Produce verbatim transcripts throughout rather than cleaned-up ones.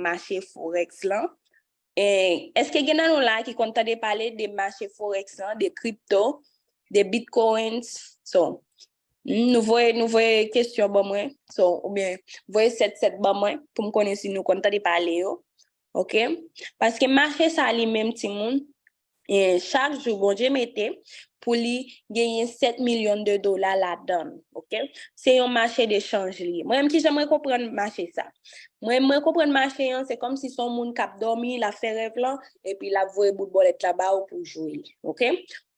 mache forex lan. E, èske gen nan nou la ki konn tande pale de mache forex lan, de crypto, de bitcoins? So, nou voye, nou voye kesyon ban mwen, so, oubyen voye sèt sèt ban mwen pou m konnen si nou konn tande pale yo. Ok? Paske mache sa li menm, timoun, e chak jou Bondye mete pou li genyen sèt milyon de dola ladan l, ok? Se yon mache de chanj li ye. Mwen menm, kijan mwen konprann mache sa? Mwen, mwen konprann mache an, se kòmsi se yon moun k ap dòmi, l ap fè rèv lan, epi l ap voye bout bòlèt la ba ou pou w jwe li, ok?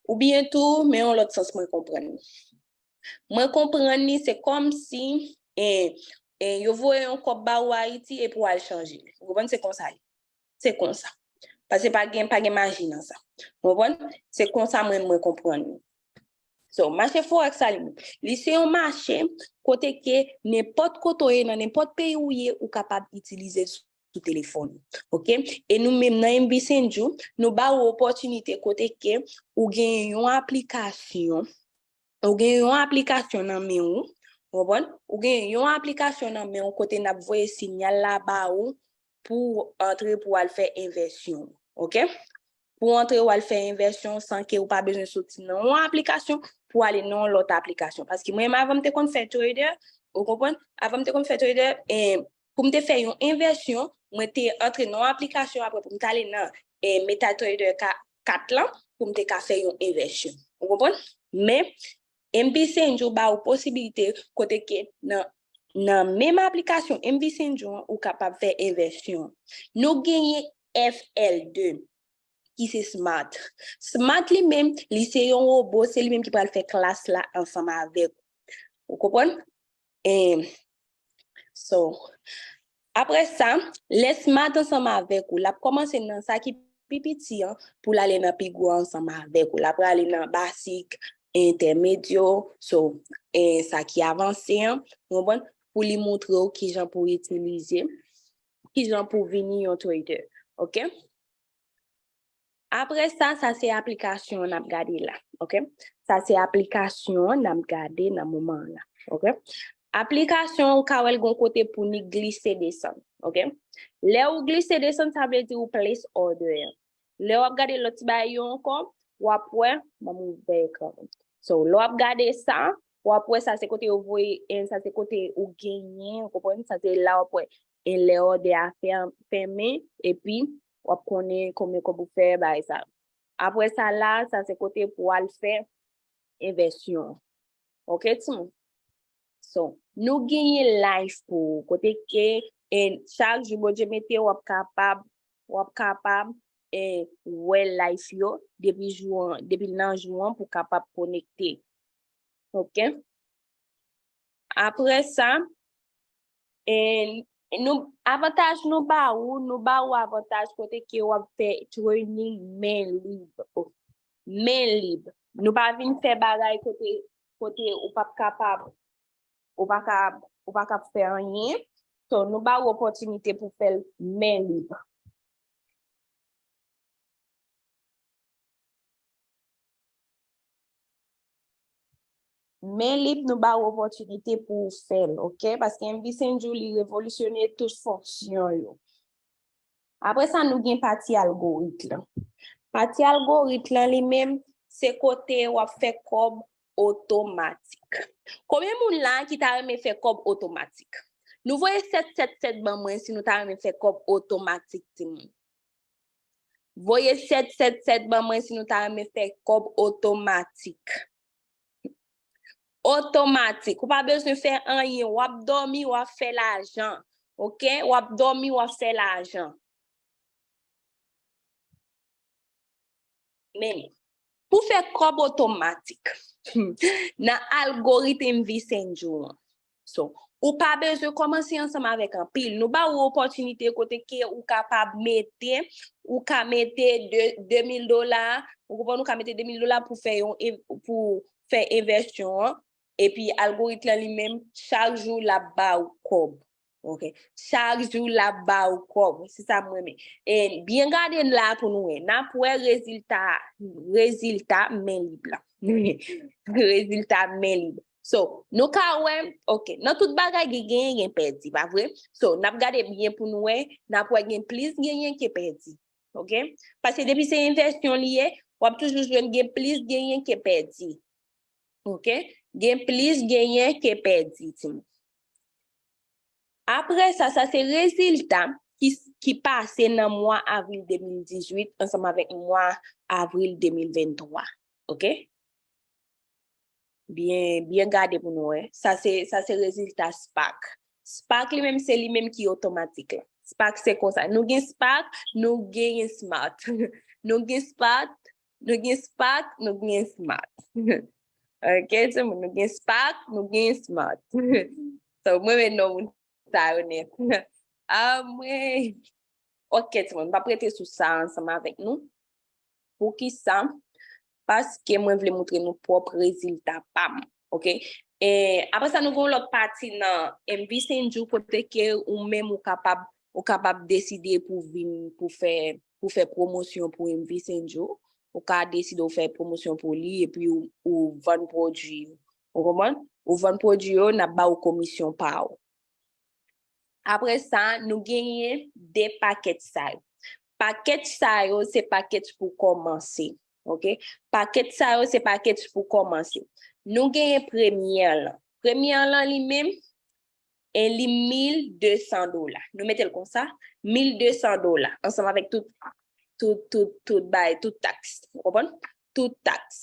Oubyen tou, men yon lòt sans mwen konprann li. Mwen konprann li, se kòmsi, e, e, yo voye yon kòb ba ou Ayiti epi w al chanje l. Ou konprann? Se konsa li. Se konsa. Paske pa gen, pa gen maji nan sa. Ou konprann? Se konsa mwen, mwen konprann li. So, mache forex sa li menm, li se yon mache kote ke nenpòt kote w ye, nan nenpòt peyi w ye, ou kapab itilize l sou telefòn ou. Ok? E nou menm nan M V Senju, nou ba ou opòtinite kote ke ou gen yon aplikasyon, ou gen yon aplikasyon nan men ou, ou konprann? Ou gen yon aplikasyon nan men ou kote n ap voye siyal la ba ou pou w antre pou w al fè envèsyon, ok? Pou w antre w al fè envèsyon san ke ou pa bezwen soti nan yon aplikasyon pou w ale nan yon lòt aplikasyon. Paske mwen menm, avan m te konn fè trader, ou konprann? Avan m te konn fè trader, e, pou m te fè yon envèsyon, mwen te antre nan yon aplikasyon, apre pou m te ale nan, e, MetaTrader ka-, kat lan, pou m te ka fè yon envèsyon. Ou konprann? Men, M V Senju ba ou posibilite kote ke nan, nan menm aplikasyon M V Senju an, ou kapab fè envèsyon. Nou genyen F L de, ki se Smart. Smart li menm, li se yon wobo, se li menm ki pral fè klas la ansanm avèk ou. Ou konprann? E, so, apre sa, lè Smart ansanm avèk ou, l ap kòmanse nan sa ki pi piti an pou l ale nan pi gwo ansanm avèk ou. L ap prale nan basic, entèmedyo, so, e, sa ki avanse an, ou konprann? Pou li montre w kijan pou w itilize, kijan pou w vini yon trader, ok? Apre sa, sa se aplikasyon an n ap gade la, ok? Sa se aplikasyon an n ap gade nan moman an la, ok? Aplikasyon an, ou ka wè l gon kote pou ni glise desann, ok? Lè ou glise desann, sa vle di ou place order an. Lè w ap gade lòt ti bagay yo ankò, w ap wè, ban m ouvè ekran an. So, lè w ap gade sa, w ap wè sa se kote yo voye, e, sa se kote ou genyen, ou konprann? Sa se la w ap wè, e, lè òdè a fè-, fèmen, epi w ap konnen konbyen kòb ou fè, bagay sa yo. Apre sa la, sa se kote pou w al fè envèsyon. Ok, timoun? So, nou genyen live pou ou, kote ke, e, chak jou Bondye mete, w ap kapab, w ap kapab, e, wè live yo depi jou an, depi nan jou an pou w kapab konekte. Ok? Apre sa, e, nou, avantaj nou ba ou, nou ba ou avantaj kote ke w ap fè training men lib. Men lib. Nou pa vin fè bagay kote, kote ou p ap kapab, ou pa ka, ou pa ka fè anyen. So, nou ba ou opòtinite pou fè l men lib. Men lib, nou ba ou opòtinite pou w fè l, ok? Paske M V Senju, li revolisyone tout fonksyon yo. Apre sa, nou gen pati algorit lan. Pati algorit lan, li menm, se kote w ap fè kòb otomatik. Konbyen moun la ki ta renmen fè kòb otomatik? Nou voye sèt sèt sèt ban mwen si nou ta renmen fè kòb otomatik, timoun. Voye sèt sèt sèt ban mwen si nou ta renmen fè kòb otomatik. Otomatik. Ou pa bezwen fè anyen. W ap dòmi, w ap fè lajan. Ok? W ap dòmi, w ap fè lajan. Men, pou fè kòb otomatik nan algoritm V Senju an. So, ou pa bezwen kòmanse ansanm avèk anpil. Nou ba ou opòtinite kote ke ou kapab mete, ou ka mete de, de mil dola, ou konprann, ou ka mete de mil dola pou fè yon, pou fè envèsyon an. Epi algorit lan li menm, chak jou l ap ba ou kòb. Ok. Chak jou l ap ba ou kòb. Se sa m renmen. E byen gade n la pou nou wè. N ap wè rezilta, rezilta men lib la. Rezilta men lib. So, nou ka wè, ok, nan tout bagay, gen genyen, gen pèdi, pa vre? So, n ap gade byen pou nou wè, n ap wè gen plis genyen ke pèdi. Ok? Paske depi se envèsyon li ye, w ap toujou jwenn gen plis genyen ke pèdi. Ok? Gen plis genyen ke pèdi, timoun. Apre sa, sa se rezilta ki, ki pase nan mwa avril de mil dizuit ansanm avèk mwa avril de mil venntwa. Ok? Byen, byen gade pou nou wè. Sa se, sa se rezilta spark. Spark li menm, se li menm ki otomatik la. Spark se konsa. Nou gen spark, nou genyen smart. Nou gen spark, nou gen spark, nou genyen smart. Ok, timoun, nou gen spark, nou genyen smart. So, mwen menm non moun sa yo nèt. Anmwey. Ok, timoun, m p ap rete sou sa ansanm avèk nou. Poukisa? Paske mwen vle montre nou pwòp rezilta pa m. Ok? E, apre sa, nou gen yon lòt pati nan M V Senju kote ke ou menm ou kapab, ou kapab deside pou vin, pou fè, pou fè pwomosyon pou M V Senju. Ou ka deside ou fè pwomosyon pou li epi ou, ou vann pwodui yo. Ou konprann? Ou vann pwodui yo, n ap ba ou komisyon pa ou. Apre sa, nou genyen de pakèt sa yo. Pakèt sa yo, se pakèt pou kòmanse. Ok? Pakèt sa yo, se pakèt pou kòmanse. Nou genyen premyè lan. Premyè lan li menm, e li mil de san dola. Nou mete l konsa, mil de san dola, ansanm avèk tout, tout, tout, tout bay, tout taks. Ou konprann? Tout taks.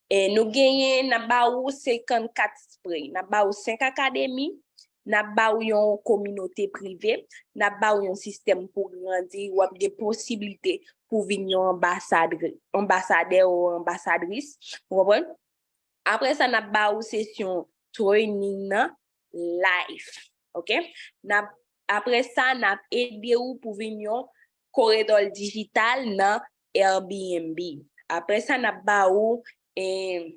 E nou genyen, n ap ba ou senkannkat spray, n ap ba ou senk akademi, n ap ba ou yon kominote prive, n ap ba ou yon sistèm pou grandi, w ap gen posiblite pou vin yon anbasadri, anbasadè ou anbasadris, ou konprann? Apre sa, n ap ba ou sesyon training nan live, ok? N ap, apre sa, n ap ede ou pou vin yon koredò dijital nan Airbnb. Apre sa, n ap ba ou, eh,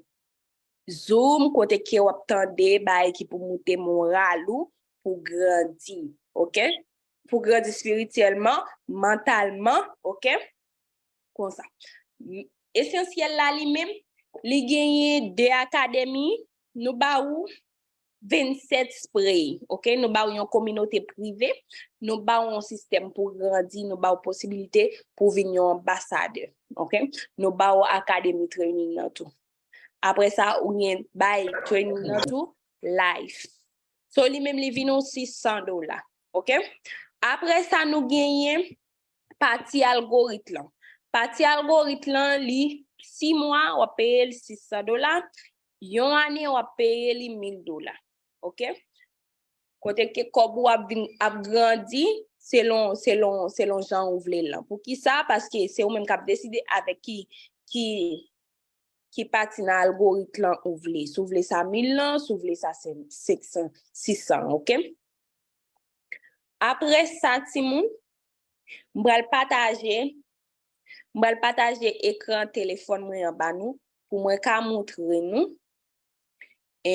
Zoom, kote ke w ap tande bagay ki pou moute moral ou, pou grandi, ok? Pou grandi espirityèlman, mantalman, ok? Konsa. M-, Esansyèl la li menm, li genyen de akademi, nou ba ou vennsèt spray, ok? Nou ba ou yon kominote prive, nou ba ou yon sistèm pou grandi, nou ba ou posibilite pou vin yon anbasadè, ok? Nou ba ou akademi training nan tou. Apre sa, ou gen bay training nan tou, live. So, li menm, li vin yon sis san dola, ok? Apre sa, nou genyen pati algorit lan. Pati algorit lan, li sis mwa, w ap peye l sis san dola. Yon ane, w ap peye li mil dola. Ok? Kote ke kòb ou ap vin, ap grandi selon, selon, selon jan ou vle l lan. Poukisa? Paske se ou menm k ap deside avèk ki, ki, ki pati nan algorit lan ou vle. Si w vle sa mil lan, si w vle sa senk san, sis san, ok? Apre sa, timoun, m pral pataje, m pral pataje ekran telefòn mwen an ba nou pou mwen ka montre nou, e,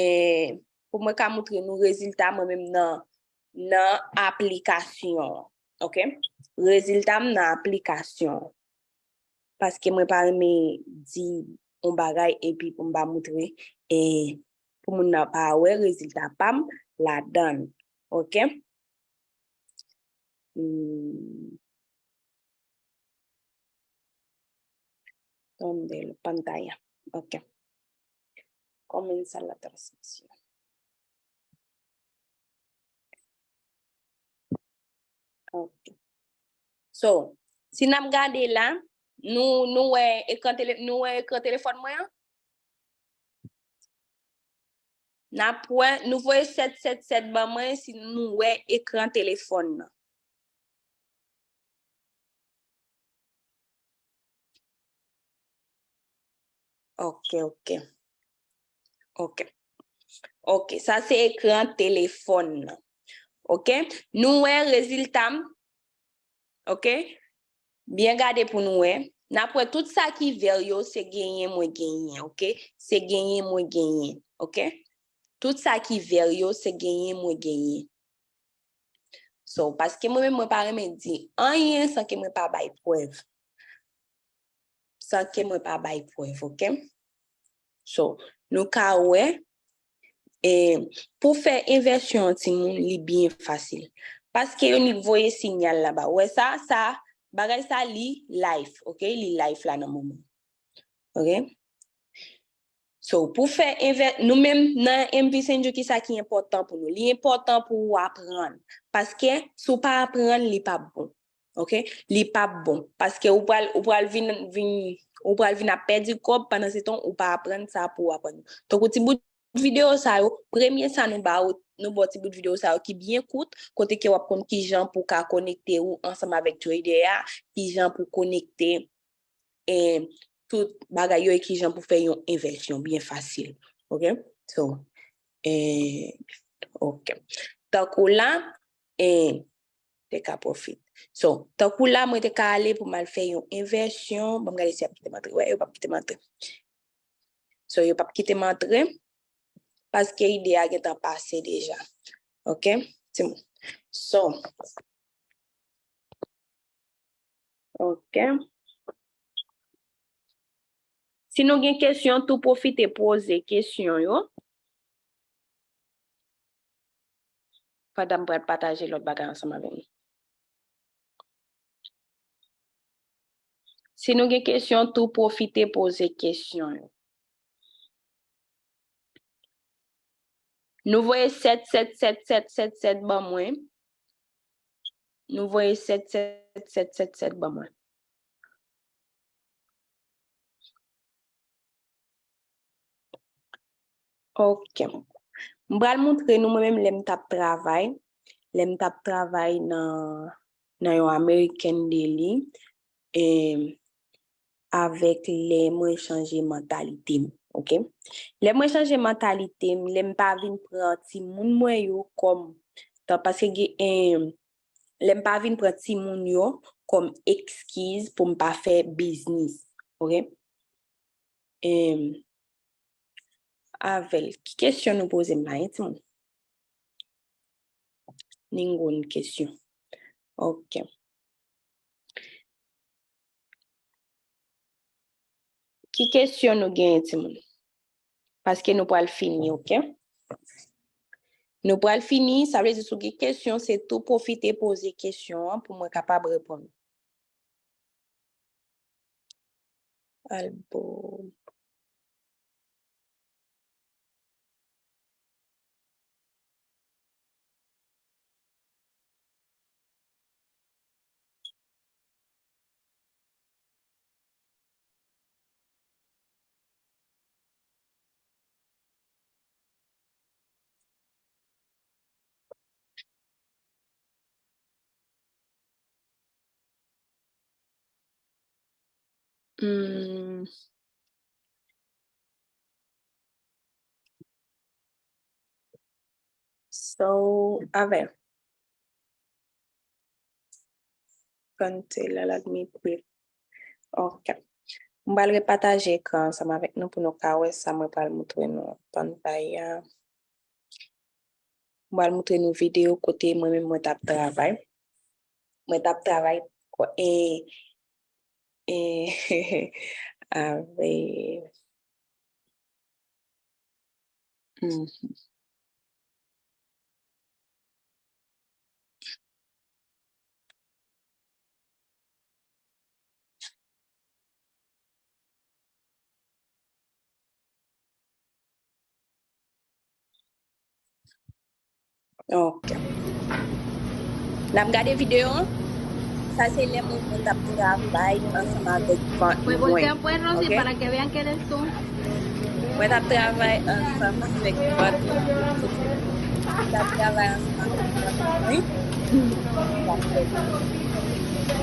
pou mwen ka montre nou rezilta mwen menm nan, nan aplikasyon an, ok? Rezilta m nan aplikasyon an. Paske mwen pa renmen di yon bagay epi pou m pa montre, e, pou moun nan pa wè rezilta pa m ladan l. Ok? Hmm. Donde la pantalla. Ok. Comienza la transmisión. Ok. So, si n ap gade la, nou, nou wè ekran tele-, nou wè ekran telefòn mwen an? N ap wè, nou voye sèt sèt sèt ban mwen si nou wè ekran telefòn nan. Ok, ok. Ok. Ok, sa se ekran telefòn nan. Ok? Nou wè rezilta m. Ok? Byen gade pou nou wè. N ap wè tout sa ki vè yo, se genyen mwen genyen, ok? Se genyen mwen genyen, ok? Tout sa ki vè yo, se genyen mwen genyen. So, paske mwen menm mwen pa renmen di anyen san ke mwen pa bay prèv. San ke mwen pa bay prèv, ok? So, nou ka wè, E pou fè envèsyon yon timoun, li byen fasil. Paske yo nik voye sinyal la ba ou. Wè sa, sa, bagay sa, li life, ok? Li life la nan moman. Ok? So, pou fè envè-, nou menm nan M V Saint Joe, ki sa ki enpòtan pou nou? Li enpòtan pou ou aprann. Paske si w pa aprann, li p ap bon. Ok? Li p ap bon. Paske ou pral, ou pral vin, vin, ou pral vin ap pèdi kòb pandan se tan ou pa aprann sa pou w aprann. Tankou ti bout videyo sa yo, premye sa nou ba ou, nou ba w ti bout videyo sa yo ki byen kout, kote ke w ap konn kijan pou w ka konekte ou ansanm avèk trader a, kijan pou konekte, e, tout bagay yo e kijan pou fè yon envèsyon byen fasil. Ok? So, e, ok. Tankou la, e, te ka pwofit. So, tankou la, mwen te ka ale pou m al fè yon envèsyon. Ban m gade si y ap kite m antre. Wè, yo p ap kite m antre. So, yo p ap kite m antre. Paske ide a gentan pase deja. Ok? Timoun. So, ok. Si nou gen kesyon, tou pwofite poze kesyon yo. Pandan m pral pataje lòt bagay ansanm avè nou. Si nou gen kesyon, tou pwofite poze kesyon yo. Nou voye sèt, sèt, sèt, sèt, sèt, sèt ban mwen. Nou voye sèt, sèt, sèt, sèt, sèt ban mwen. Ok. M pral montre nou mwen menm lè m t ap travay. Lè m t ap travay nan, nan yon American Deli, e, avèk lè mwen chanje mantalite m, ok? Lè mwen chanje mantalite m, lè m pa vin pran timoun mwen yo kòm, tan, paske gen, e, lè m pa vin pran timoun yo kòm ekskiz pou m pa fè biznis, ok? Em, avèl, ki kesyon nou poze m la, en timoun? Ningoun kesyon. Ok. Ki kesyon nou genyen, timoun? Paske nou pral fini, ok? Nou pral fini, sa vle di si w gen kesyon, se tou pwofite poze kesyon an pou mwen kapab reponn. Album. Hmm. So, avè. Kante la, la, mi pri. Ok. M pral repataje ekran ansanm avèk nou pou nou ka wè sa mwen pral montre nou. Pantay la. Mwen al montre nou videyo kote mwen menm mwen t ap travay. Mwen t ap travay e, e, avè, mhm. Ok. N ap gade videyo an. Sa se lè mwen, mwen t ap travay ansanm avèk vant mwen. Ok? Mwen t ap travay ansanm avèk vant mwen. Mwen t ap travay ansanm avèk vant mwen.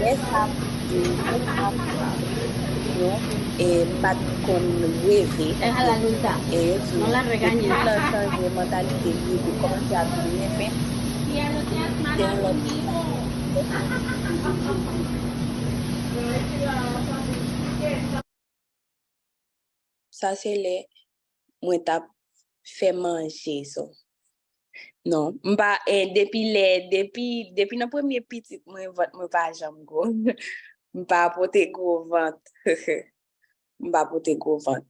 Lè sa, e, mwen t ap, e, m pa t konn reve. E, yo di, depi m nan chanje mantalite, li te kòmanse ap vin renmen. Se yon lòt. Sa se lè mwen t ap fè manje, so. Non, m pa, eh, depi lè, depi, depi nan premye pitit mwen, vant mwen pa janm gwo. M pa pote gwo vant. M pa pote gwo vant.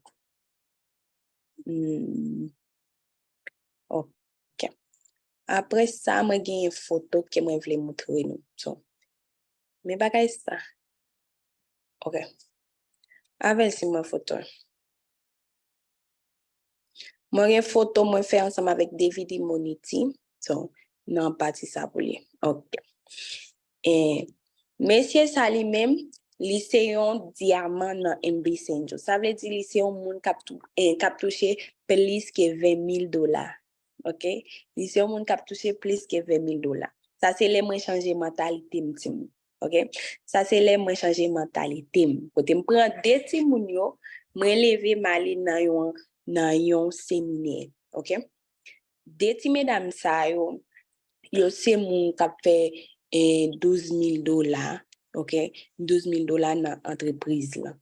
Hmm. Ok. Apre sa, mwen genyen foto ke mwen vle moutre nou. So, men bagay sa. Ok. Avèl si mwen foto. Mwen gen foto mwen fè ansanm avèk David Immunity. So, nan pati sa pou li. Ok. E mesye sa li menm, li se yon dyaman nan M B Senjo. Sa vle di li se yon moun k ap tou-, eh, k ap touche plis ke ven mil dola. Ok? Li se yon moun k ap touche plis ke ven mil dola. Sa se lè mwen chanje mantalite m, timoun. Ok? Sa se lè mwen chanje mantalite m. Kote m pran de timoun yo, mwen leve m ale nan yon, nan yon seminè. Ok? De ti medam sa yo, yo se moun k ap fè, eh, douz mil dola, ok? Douz mil dola nan antrepriz la.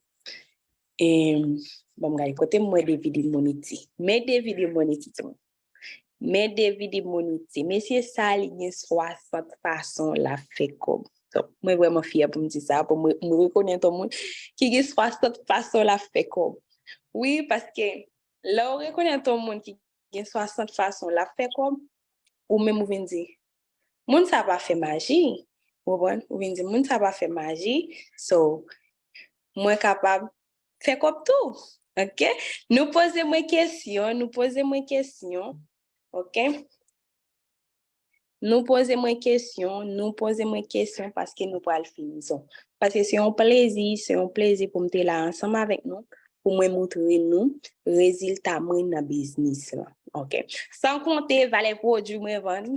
Eh, bon, m gade kote m wè David Immunity. Men David Immunity, timoun. Men David Immunity. Mesye sa, li gen swasant fason l ap fè kòb. Donk, mwen vrèman fyè pou m di sa, pou mwen, mwen rekonèt yon moun ki gen swasant fason l ap fè kòb. Wi, paske lè w rekonèt yon moun ki gen swasant fason l ap fè kòb, ou menm ou vin di, moun sa pa fè maji, ou konprann? Ou vin di, moun sa pa fè maji, so, mwen kapab fè kòb tou, ok? Nou poze mwen kesyon, nou poze mwen kesyon, ok? Nou poze mwen kesyon, nou poze mwen kesyon paske nou pral fini. So, paske se yon plezi, se yon plezi pou m te la ansanm avèk nou, pou mwen moutre nou rezilta mwen nan biznis la. Ok. San konte valè pwodui mwen vann.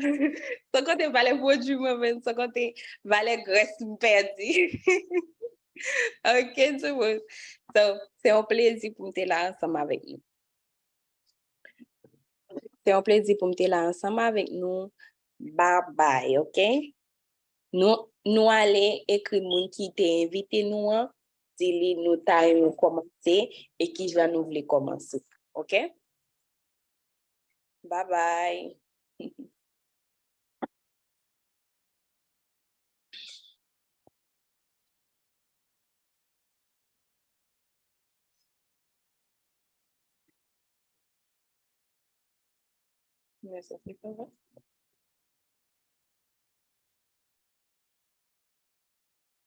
San konte valè pwodui mwen vann, san konte valè grès m pèdi. Ok, timoun. So, se yon plezi pou m te la ansanm avèk nou. Se yon plezi pou m te la ansanm avèk nou. Babay, ok? Nou, nou ale ekri moun ki te envite nou an, di li nou ta renmen kòmanse e kijan nou vle kòmanse, ok? Babay. Mwen santi kòman?